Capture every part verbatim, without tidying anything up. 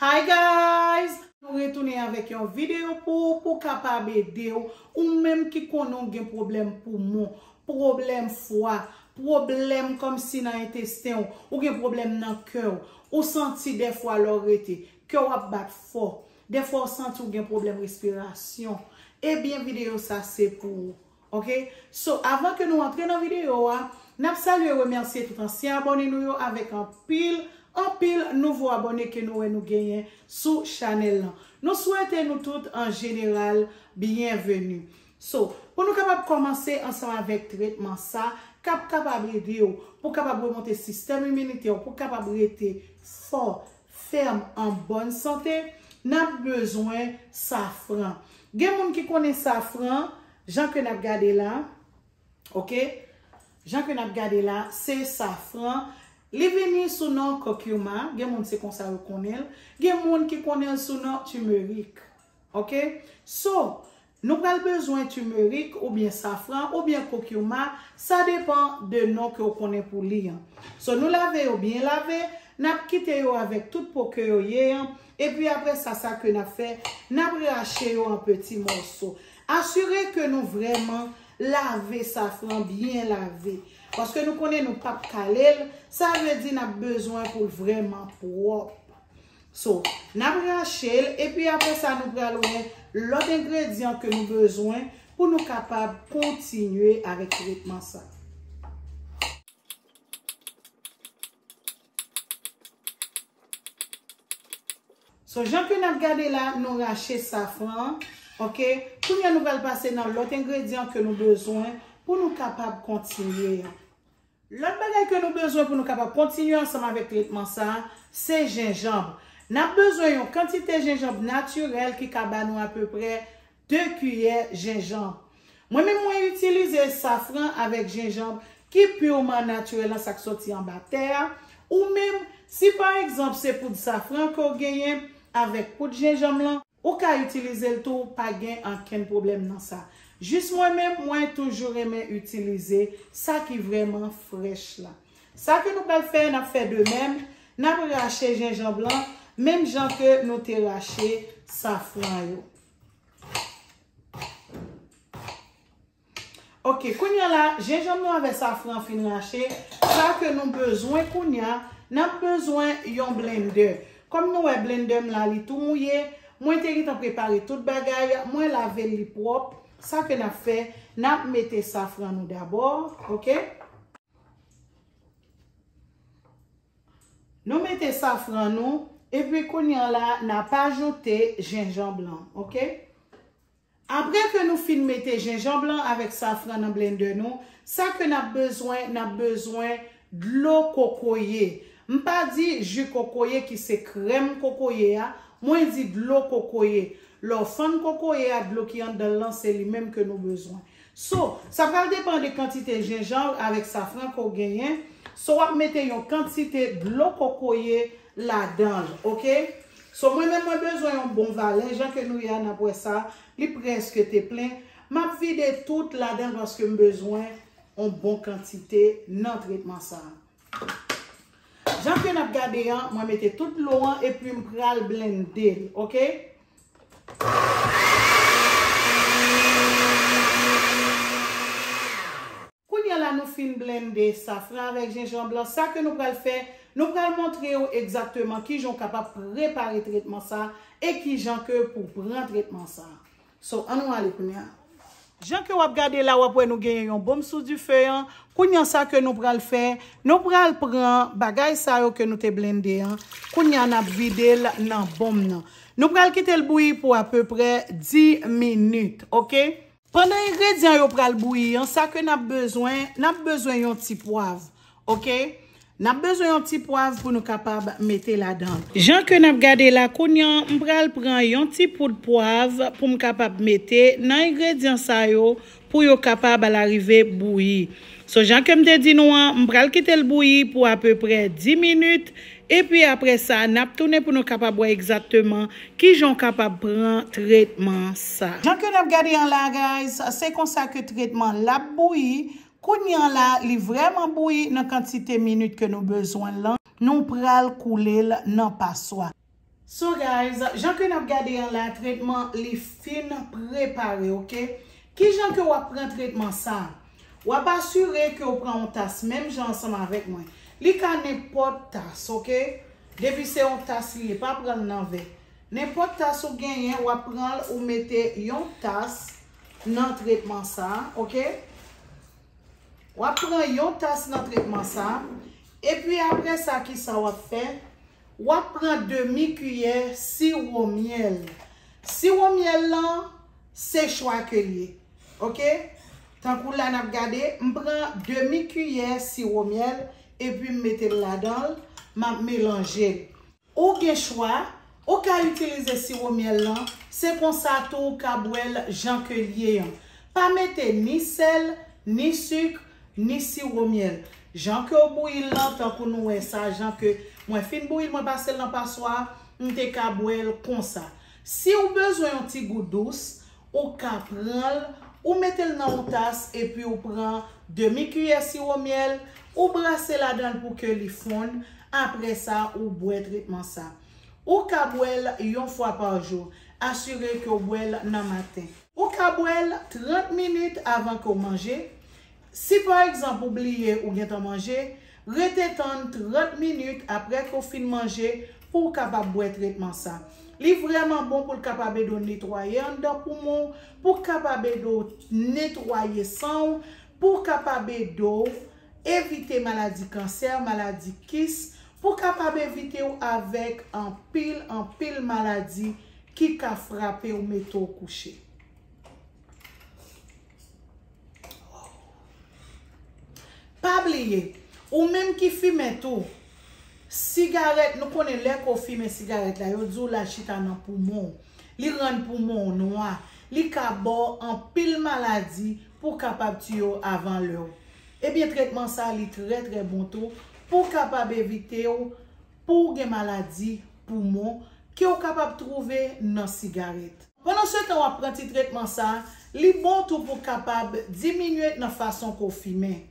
Hi guys! Nou retounen avèk yon videyo pou ou, pou kapab ede w, ou menm ki konnen w gen pwoblèm poumon, pwoblèm fwa, pwoblèm kòmsi nan entesten w, ou gen pwoblèm nan kè w, ou santi dèfwa lè w rete, kè w ap bat fò, dèfwa w santi w gen pwoblèm respirasyon. Ebyen, videyo sa se pou ou. Ok? So, avan ke nou antre nan videyo a, n ap salye e remèsye tout ansyen abòne nou yo avèk anpil, anpil nouvo abòne ke nou wè nou genyen sou chanèl lan. Nou swete nou tout an jeneral byenveni. So, pou nou kapab kòmanse ansanm avèk tretman sa, k ap kapab ede w, pou kapab remonte sistèm iminitè w, pou kapab rete fò, fèm, an bòn sante, n ap bezwen safran. Gen moun ki konnen safran, jan ke n ap gade la, ok? Jan ke n ap gade la, se safran. Li vini sou non curcuma, gen moun se konsa yo konnen l. Gen moun ki konnen l sou non turmeric, ok? So, nou pral bezwen turmeric oubyen safran oubyen curcuma, sa depan de non ke w konnen pou li an. So, nou lave yo byen lave, n ap kite yo avèk tout po ke yo ye an, epi apre sa, sa ke n ap fè, n ap rache yo an peti mòso. Asire ke nou vrèman lave safran byen lave. Paske nou konnen nou p ap kale l, sa vle di n ap bezwen pou l vrèman pwòp. So, n ap rache l, epi apre sa, nou pral wè lòt engredyan ke nou bezwen pou nou kapab kontinye avèk tretman sa. So, jan ke n ap gade la, nou rache safran an, ok? Kounye a, nou pral pase nan lòt engredyan ke nou bezwen pou nou kapab kontinye an. Lòt bagay ke nou bezwen pou nou kapab kontinye ansanm avèk tretman sa a, se jenjanm. N ap bezwen yon kantite jenjanm natirèl ki ka ba nou apeprè de kiyè jenjanm. Mwen menm, mwen itilize safran avèk jenjanm ki piman natirèl lan, sa k soti anba tè a. Ou menm, si pa egzanp se poud safran ke w genyen avèk poud jenjanm lan, ou ka itilize l tou, pa gen ankenn pwoblèm nan sa. Jis mwen menm, mwen toujou renmen itilize sa ki vrèman frèch la. Sa ke nou pral fè, n ap fè de menm, n ap rache jenjanm lan, menm jan ke nou te rache safran yo. Ok, kounye a la, jenjanm nou avè safran fin rache, sa ke nou bezwen kounye a, n ap bezwen yon blendè. Kòm nou wè blendè m la, li tou mouye, mwen te gentan prepare tout bagay, mwen lave l, li pwòp. Sa ke n ap fè, n ap mete safran nou dabò, ok? Nou mete safran nou, epi kounye a la, n ap ajoute jenjanm lan, ok? Apre ke nou fin mete jenjanm lan avèk safran nan blendè nou, sa ke n ap bezwen, n ap bezwen dlo kokoye. M pa di ji kokoye ki se krèm kokoye a, mwen di dlo kokoye. Lè w fann kokoye a, dlo ki anndan l lan, se li menm ke nou bezwen. So, sa pral depann de kantite jenjanm avèk safran ke w genyen. So, w ap mete yon kantite dlo kokoye ladan l, ok? So, mwen menm, mwen bezwen yon bon valè. Jan ke nou ye a, n ap wè sa, li prèske te plen. M ap vide tout ladan l paske m bezwen yon bon kantite nan tretman sa a. Jan ke n ap gade an, mwen mete tout dlo an epi m pral blende l, ok? Kounye a la, nou fin blende safran avèk jenjanm lan. Sa ke nou pral fè, nou pral montre w egzakteman kijan w kapab prepare tretman sa e kijan ke pou pran tretman sa. So, ann nou ale kounye a. Jan ke w ap gade la, w ap wè nou genyen yon bonm sou dife an. Kounye a, sa ke nou pral fè, nou pral pran bagay sa yo ke nou te blende an. Kounye a, n ap vide l nan bonm nan. Nou pral kite l bouyi pou apeprè dis minit, ok? Pandan engredyan yo pral bouyi an, sa ke n ap bezwen, n ap bezwen yon ti pwav, ok? N ap bezwen yon ti pwav pou nou kapab mete ladan l. Jan ke n ap gade la kounye a, m pral pran yon ti poud pwav pou m kapab mete nan engredyan sa yo pou yo kapab al arive bouyi. So, jan ke m te di nou an, m pral kite l bouyi pou apeprè dis minit, epi apre sa, n ap tounen pou nou kapab wè egzakteman kijan w kapab pran tretman sa. Jan ke n ap gade an la, guys, se konsa ke tretman l ap bouyi. Kounye a la, li vrèman bouyi nan kantite minit ke nou bezwen l lan. Nou pral koule l nan paswa. So guys, jan ke n ap gade an la, tretman li fin prepare, oke? Kijan ke w ap pran tretman sa? W ap asire ke w pran yon tas menm jan ansanm avèk mwen. Li ka nenpòt tas, oke? Depi se yon tas li ye, pa pran l nan vè. Nenpòt tas ou genyen, w ap pran l, ou mete yon tas nan tretman sa, oke? W ap pran yon tas nan tretman sa. Epi apre sa, ki sa w ap fè? W ap pran demi kiyè siwo myèl. Siwo myèl lan, se chwa ke l ye. Oke? Tankou la n ap gade, m pran demi kiyè siwo myèl, epi m mete l ladan l, m ap melanje l. Ou gen chwa, ou ka itilize siwo myèl lan, se konsa tou ou ka bwè l jan ke l ye an. Pa mete ni sèl, ni sik, ni siwo myèl. Jan ke w bouyi l lan, tankou nou wè sa, jan ke mwen fin bouyi l, mwen pase l nan paswa, m te ka bwè l konsa. Si w bezwen yon ti gou dous, ou ka pran l, ou mete l nan yon tas, epi ou pran demi kiyè siwo myèl, ou brase ladan l pou ke li fonn, apre sa, ou bwè tretman sa. Ou ka bwè l yon fwa pa jou. Asire ke w bwè l nan maten. Ou ka bwè l trant minit avan ke w manje. Si pa egzanp ou bliye ou gentan manje, rete tann trant minit apre ke w fin manje pou w kapab bwè tretman sa. Li vrèman bon pou l kapab ede w netwaye anndan poumon w, pou kapab ede w netwaye san w, pou kapab ede w evite maladi kansè, maladi kis, pou kapab evite w avèk anpil, anpil maladi ki ka frape w, mete w kouche. Pa bliye, ou menm ki fimen tou, sigarèt, nou konnen lè ke w fimen sigarèt la, yo di w l al chita nan poumon w. Li rann poumon w nwa. Li ka ba w anpil maladi pou w kapab tiye w avan lè w. Ebyen, tretman sa, li trè, trè bon tou pou w kapab evite w, pou w gen maladi poumon ke w kapab twouve nan sigarèt. Pandan se tan w ap pran ti tretman sa, li bon tou pou w kapab diminye nan fason ke w fimen.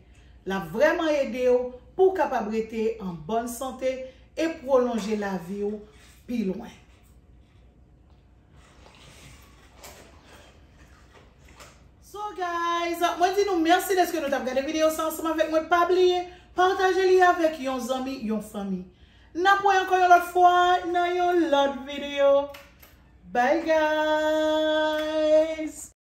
L ap vrèman ede w pou w kapab rete an bòn sante e pwolonje lavi w pi lwen. So guys, mwen di nou mèsi dèske nou t ap gade videyo sa ansanm avèk mwen. Pa bliye, pataje li avèk yon zanmi, yon fanmi. N ap wè ankò yon lòt fwa nan yon lòt videyo. Bye guys!